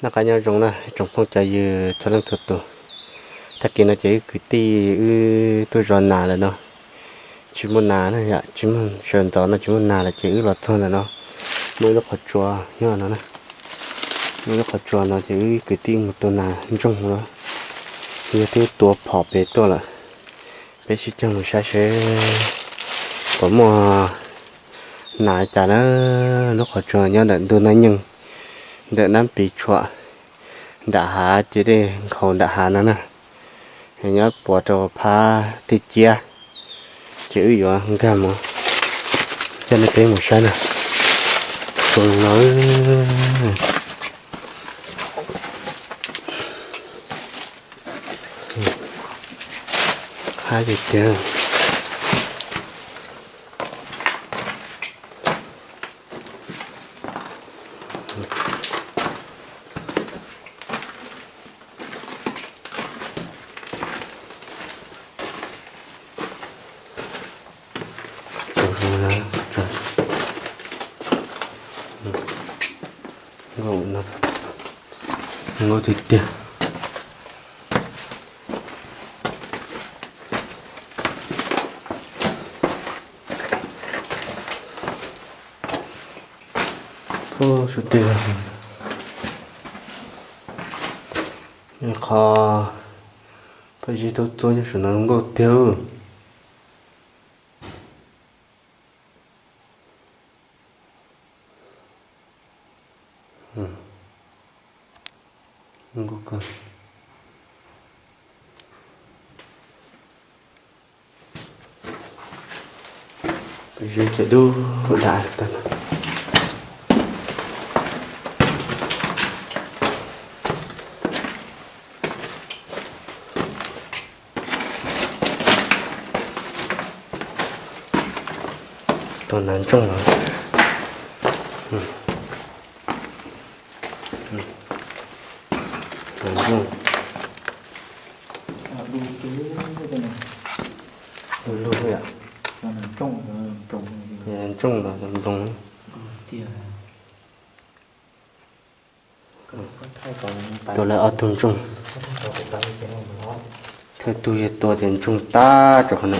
Noj qab nyob zoo na tsoom phooj cov ywg txhua leej txhua tus. Tag kis no ces wb kwv tij wb tuaj zov nas lawm no. Tsis muaj nas na yom, tsis muaj, sawv ntxov no tsis muaj nas lawm ces wb los txog ntawm no. Muaj ib lub qhov tsua nyob no na. Muaj ib lub qhov tsua no ces wb kwv tij mus tua nas ntsoog no. Yog twb tua phom pem tuaj lawm. Peb sib cog mus saib seb puas muaj nas cas na. Lub qhov tsua nyob ntawm ntug Naj Nyeej, ntawm Nab Pis Tshuam, nram hav ces dej nkhaus nram hav no na. Nyob puas rau phab Tij Ciab, ces wb yuav nkag mus coj nej peb mus saib na. Tsua no hab tiag tiag. Nkauj tiag tiag. Ub, sub twg, qhov paj zib tub txuab nyob saum no nkauj tiag. Paj zib ces dub dam tag. Tua nas ntsoog los. Nas ntsoog. Lug lug yom. Ntsoog los nploos. Tua lawv ob tug ntsoog. Thawj tug yog tua tias ntsoog tag rau qhov no.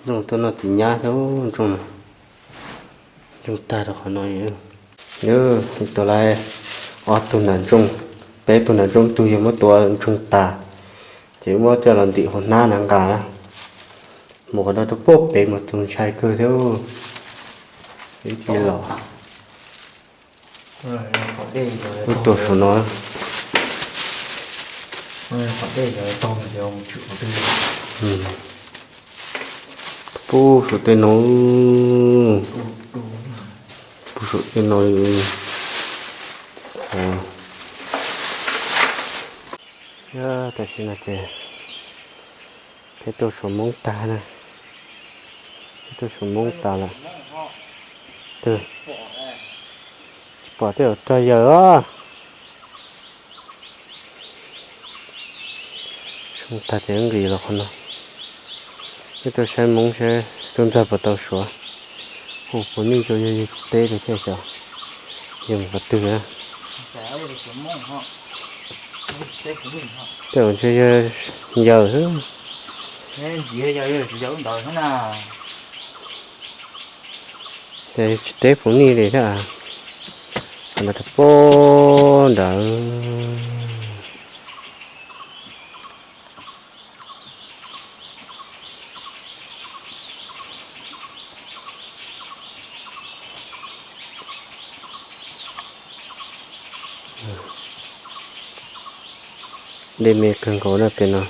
Ntsoog tuaj noj txiv nyab thiab ntsoog no. Ntsoog tag rau qhov no. Tua lawv ob tug nas ntsoog, peb tug nas ntsoog, tug yog muab tua ntsoog tas, ces muab coj los ntim hauv hnab na nqa mus qhov no rau puag pem mas tus ntshai kawg thiab. Ib los ub tua saum no. Puag saum tej no, puag saum tej no. Tam sim no ces peb tuaj suav Hmoob tag na, peb tuaj suav Hmoob tas lawm. Twb tsis pom tej zaum rog yawm os. Suav tag ces nqis los qhov no. Peb tuaj saib Hmoob saib tub ntxawg puas tau suav. Hu puav nej rau yawg teb li thiaj xyov yawg mus qhov twg na. Tej zaum ntshe yawg yawm xwb. Ces tsis teb puav nej li thiab. Qhov no rau puag nrad. Dej me kawg nkaus na pem no.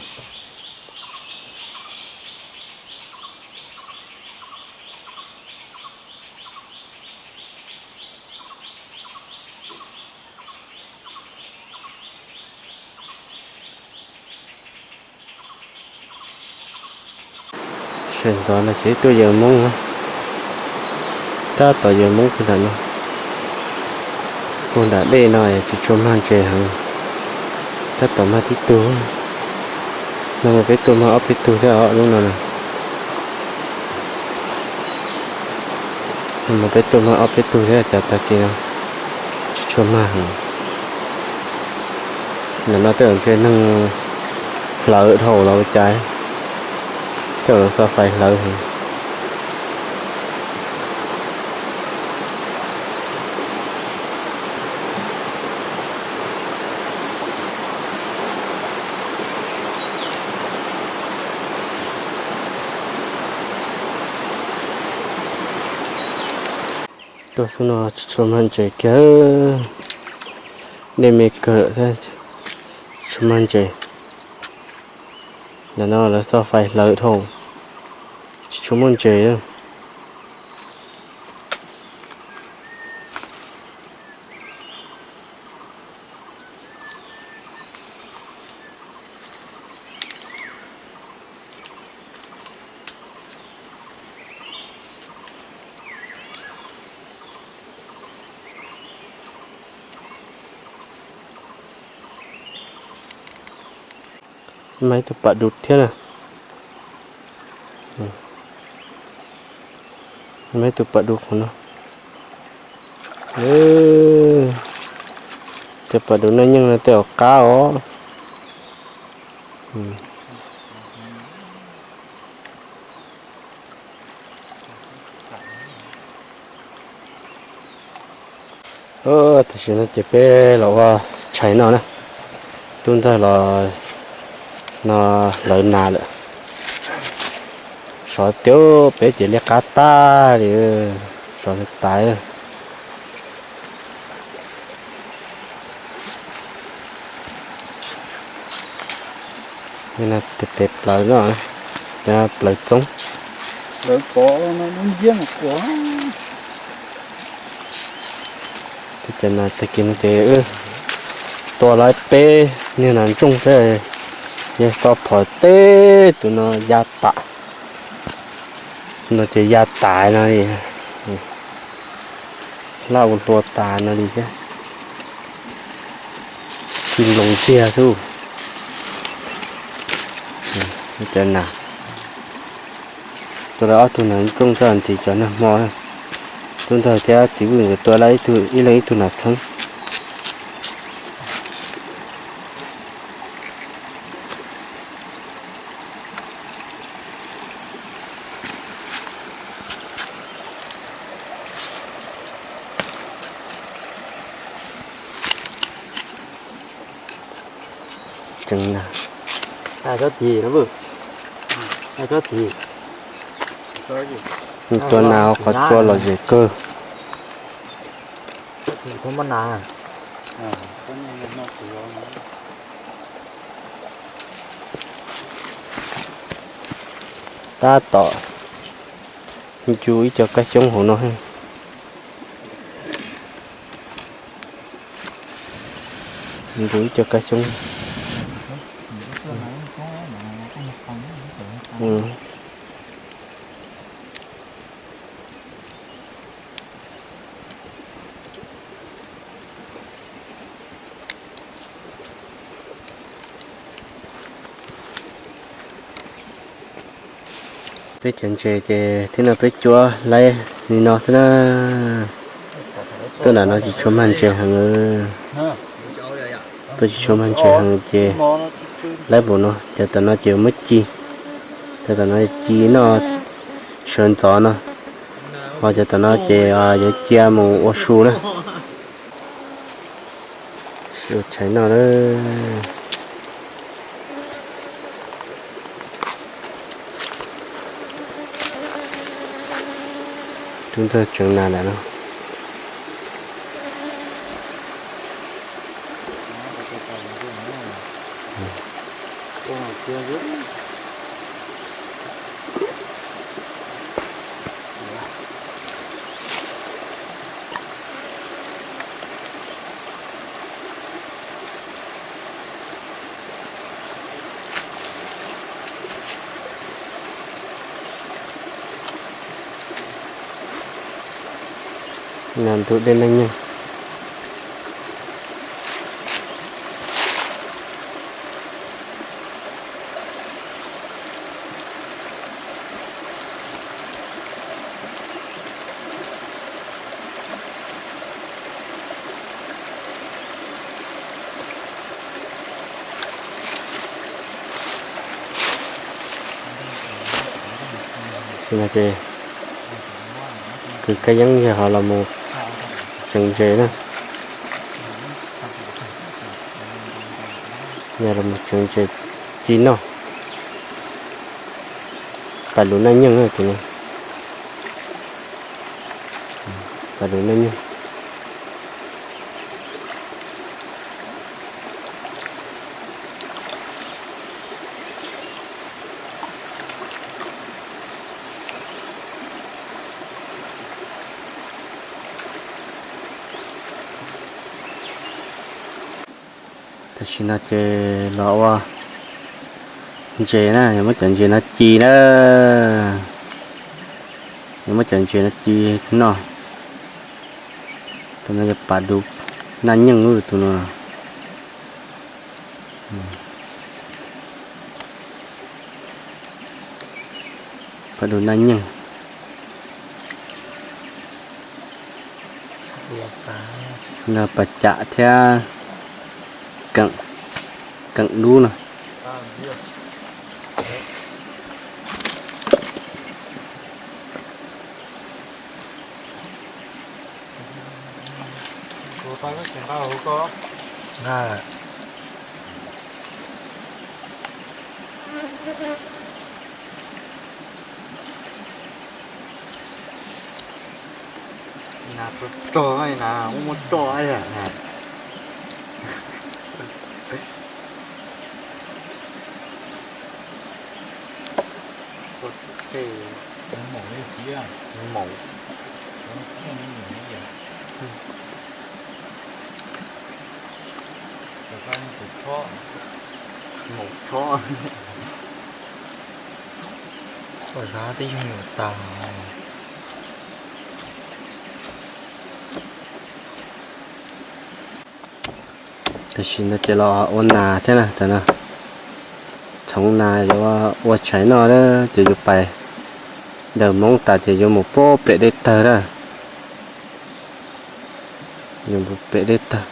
Sawv ntxov no ces tuaj yawm Hmoob na. Tab tom yawm Hmoob puag nram no, puag nram dej no tsis tshua mag ntses heev. Tab tom mag tib tug. No mas peb tuaj mag ob peb tug thiab os lub no na. No mas peb tuaj mag ob peb tug thiab cas tag kis no tsis Tuaj mag heev. Ntawm no tej zaum ntshe neeg hlawv dhau los ua cas, tej zaum lawv txoj fais hlawv heev. Tuaj xub no tsis tshua mag ntses kiag, dej me kawg thiab, tsis tshua mag ntses. Ntawm no lawv txoj fais hlawv dhau, tsis tshua muaj ntses lawm. Mas ib tug pam dub thiab na. Mas ib tug pam dub qhov no. Tej pam dub noj nyeej no tej zaum qab os. Tam sim no ces peb los ua tshais noj na. Tub ntxawg los no hlawv nas lawm. Sov tiab peb ces liab qab tag li, sov tas. Tes plawv no, plawv txoob. Tag kis no ces wb tua lawm peb niag nas ntsooj xwb, yog tau phom teb tus no ya tas. No ces ya tas no li, hlab ua ntua tas no li thiab. Tsis nploos tiag xwb. Cov nas, tua lawm ob tug nas ntsooj txog ntxiv cov nag hmo. Tub ntxawg thiab txiv Vwj nkawd tua lawm ib leeg ib tug nas txheeb. Tseev na. Tua nas qhov tsua los zem kawg. Tab tom ncu ib co kab xyoob hauv no. Ncu ib co kab xyoob. Peb cov ntses ces thib no peb cuab laib li no xwb na. Tuaj nram no tsis tshua mag ntses heev. Tuaj tsis tshua mag ntses heev ces laib npaum no, cov tom no ces muab ci. Cov tom no ci noj sawv ntxov no, ho cov tom no ces yuav cia mus ua su na. Ua tshais noj na. Tub ntxawg tseev nas lawm no. Nas ntub dej neej nyeej. Ces no ces kwv Kab Yeeb yog ho los mus tseev ntses na. Yog los mus tseev ntses ci noj. Pas lus naj nyeej tus no. Pas lus naj nyeej. Tam sim no ces los ua ntses na, yog muab cov ntses no ci na, yog muab cov ntses no ci noj. Tus no yog pas lus naj nyeej tus no. Pas lus naj nyeej. No pas cam thiab keem dub no. Rog na, muaj muaj roj. Maum. Maum chob. Koj zab twb yoog yuav tas. Tam sim no ces los ua nas thiab na, tam no txhoov nas yuav ua tshais noj na, ces yuav pais daws Hmoob tas ces yuav mus pem dej tawg na. Yuav mus pem dej tawg.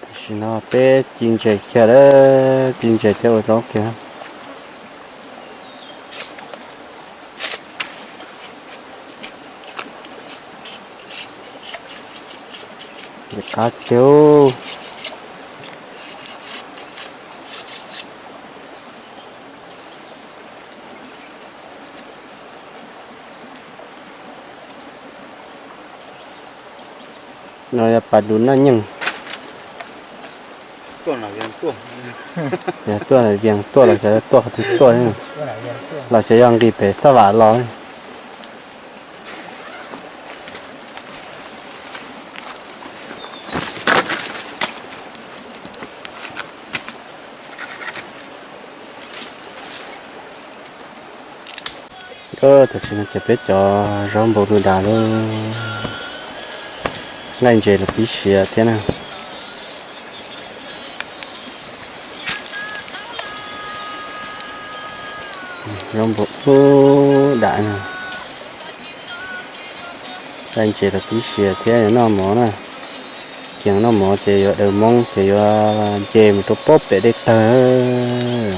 Tam sim no peb ci ntses kiag lawm, ci ntses thiab ua zaub kiag. Qab tiag. No yog pas lus naj nyeej. Yog tuaj Vias tuaj los xyov tuaj qhov twg tuaj, los xyov yog nqis pem Xab Vam los. Tam sim no ces peb cov zaub npua du dav lawm, nqaij ntses los pib siav thiab na. Zaub npua ub dam, nqaij ntses los pib siav thiab yuav noj mov na. Ces noj mov ces yuav daws Hmoob ces yuav nce mus rau pem dej tawg.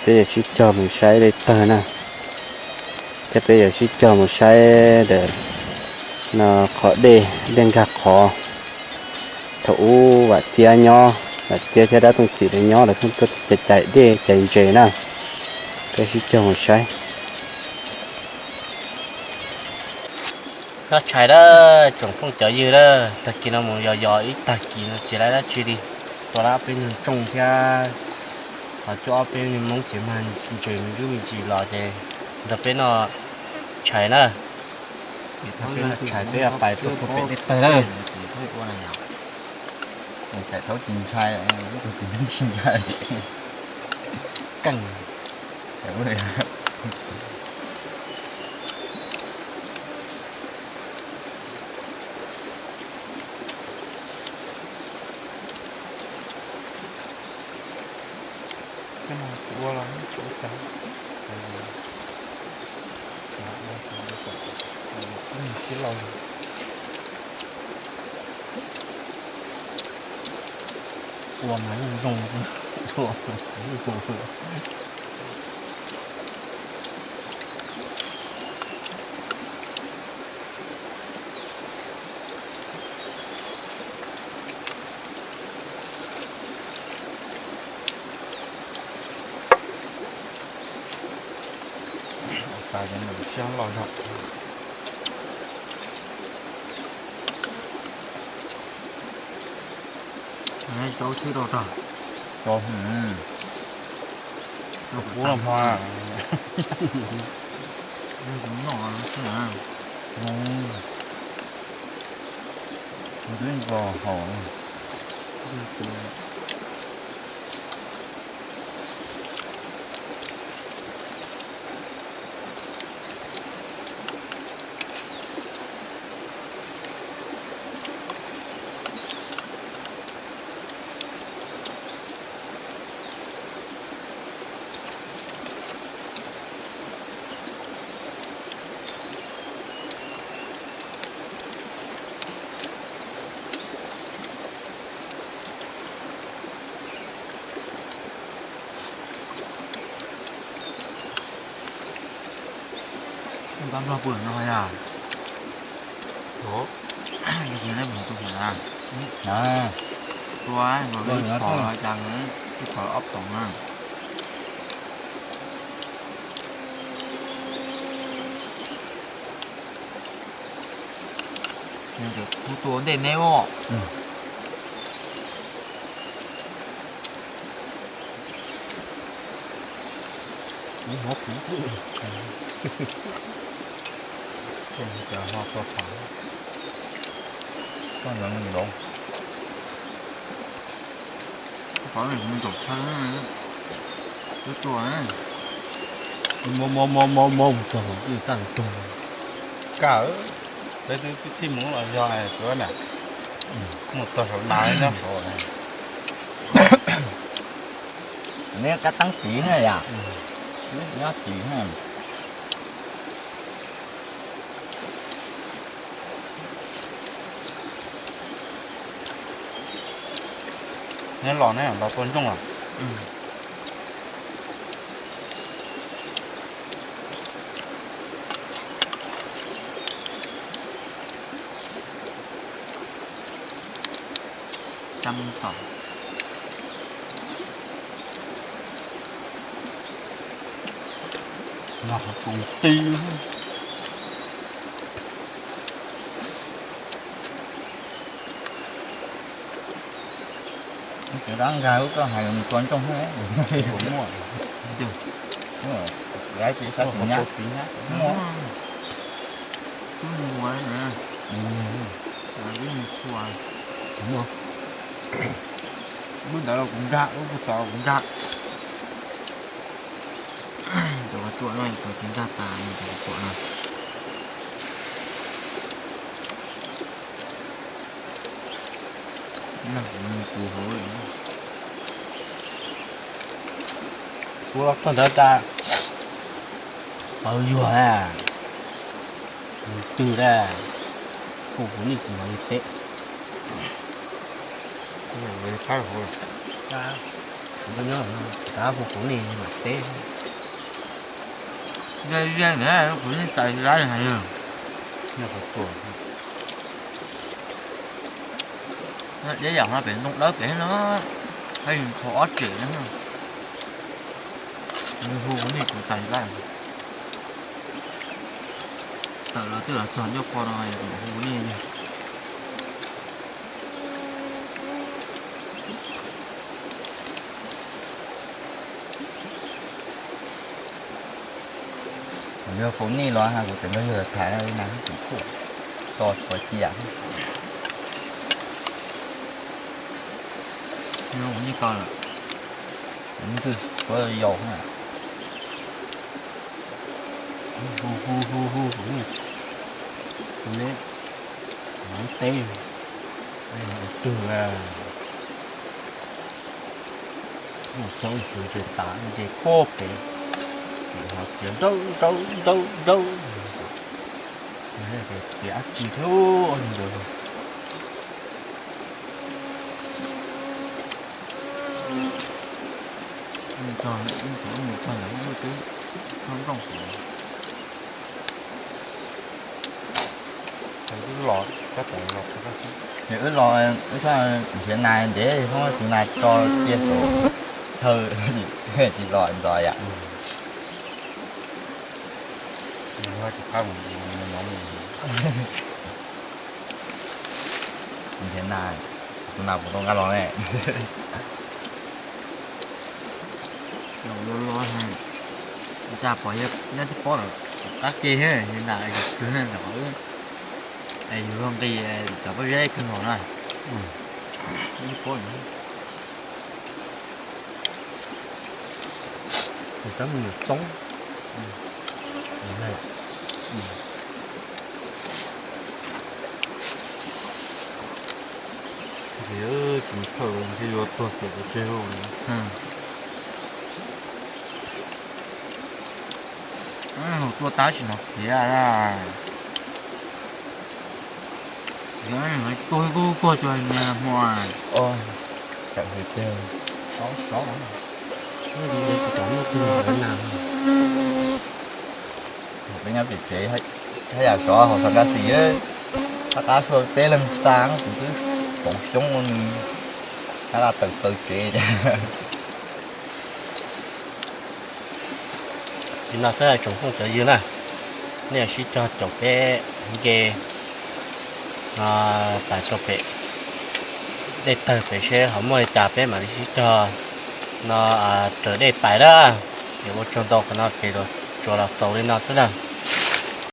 Peb yuav sib cog mus saib dej tawg na, thiab peb yuav sib cog mus saib ntawm no qhov dej, dej nkag qhov thaum ub Vam Ciab nyob. Lam Tiab thiab dab Tooj Txim lawv nyob lawv pheej tuaj cais dej cais ntses na. Peb sib cog mus saib. Noj tshais dab tsoom phooj cov ywg dab, tag kis no mus yos yos ib tag kis no tsis lab dab tsi li. Tua lab ob peb nyuag tsooj thiab, ho cuaj ob peb nyuag moob ces mag ntses me ntsuj me ntsis los ces nrog peb noj tshais na. Peb noj tshais peb pais tuaj pem dej tawg lawm. Thaub tsis ntshai, tsis ntshai. Keej. Ua los tsis ua cas. Xav ua, ua kom sib laus. Ua mas zoo zoo. Ua tas ces mus siab loj zog. Rau txhwb rau tog. Rau, rau qub los hmo. Kuv noj xwb na. Kuv twb nkaus haus. Npab Nplog pw no yog. Tus tus na, tua nkaus li phom cas, ib phom ob poom na. Kuv tua ntej neb os. Ib hov kuv, cov ho tua phom, koj ntawd mus nkaus. Qhov no kuv mus ntaus thawj, twb tua. Mo mo mo mo mo txog hauv twj tag tug. Kaj, peb twb tib txhij mus los yog tsuav na, mus txog saum nas nyob hauv. Neb kab teeb tid na yom, nyob tid na. Neb los neb los tua ntsooj los. Xab tom. Los hauv tus tib. Cov dab nkag lub koj hais mus tua ntsooj thiab. Muaj, muaj, tsis sab tsis nyab. Muaj. Twb mus ua na. Twb mus txhua. Muaj. Lub ntawd los kuv nkag, lub puag tod los kuv nkag. Cov koj tsuam no kuv tsis nkag tas, kuv tsuam no. Kuv hauv. Kuv los txog ntawd tas, pawv yuag na, tus twg na, hu kuv nej tsis hnov li teb. Kuv nyob, kuv nyob, tab hu kuv nej mam teb. Kuv yeej txais lab hais. Deb yam no pem ntoo dawb pem no. Qhov ob tsem na. Nws hu nej kuv txais lawm. Tawm los twb los txog nyob qho no, hu nej. Yog faus nej los kuv tseem nrog yawg tham na, kuv kuj tso tso cia. Hu nej ko lawm. Tus twg suav yau na. Hu hu hu hu hu. Tus neb nov teb, tus twg, mus txog ib xwb ces tas nce puag pem, ho tias nrawb nrawb nrawb nrawb, tias dab tsi thiab ua li ntawd. Tog, tog ntawd twb noj nrooj, wb los, wb nrhiav nas ntev hoob tus nas tso cia saum chaw, tsis los ntxov yam. Nrhiav nas, tus nas puas tau nqa los ne? Los los, cas pom nyob tib pob lawm, qab ke, nas yus kwv ntawm qhov, yus luag nqis cov pob zeb kawg nkaus na. Nyob tib pob. Tab mus nyuam txoob. Ces tsis thawj los ntshe yuav tuag xiam pes tseg. Tua tab sis no khiav. Tua kuj kuag tsuas niag hmo. Tawm hais tiag. Sov sov. Peb nyob pem tsev, haj yam sov hauv xov nkaj xis, qab qab sua peb leeg xa kuv twb foom xyoob ua nws, haj laj tawm plaws tsev. Li no xwb tsoom phooj cov ywg na, nej sib cog caum peb nce no pais rau pem dej tawg pem seb ho muaj li cas peb mam li sib cog no raws dej pais na. Es ua tsaug ntau qhov no ces tsuas los xaus li no xwb na.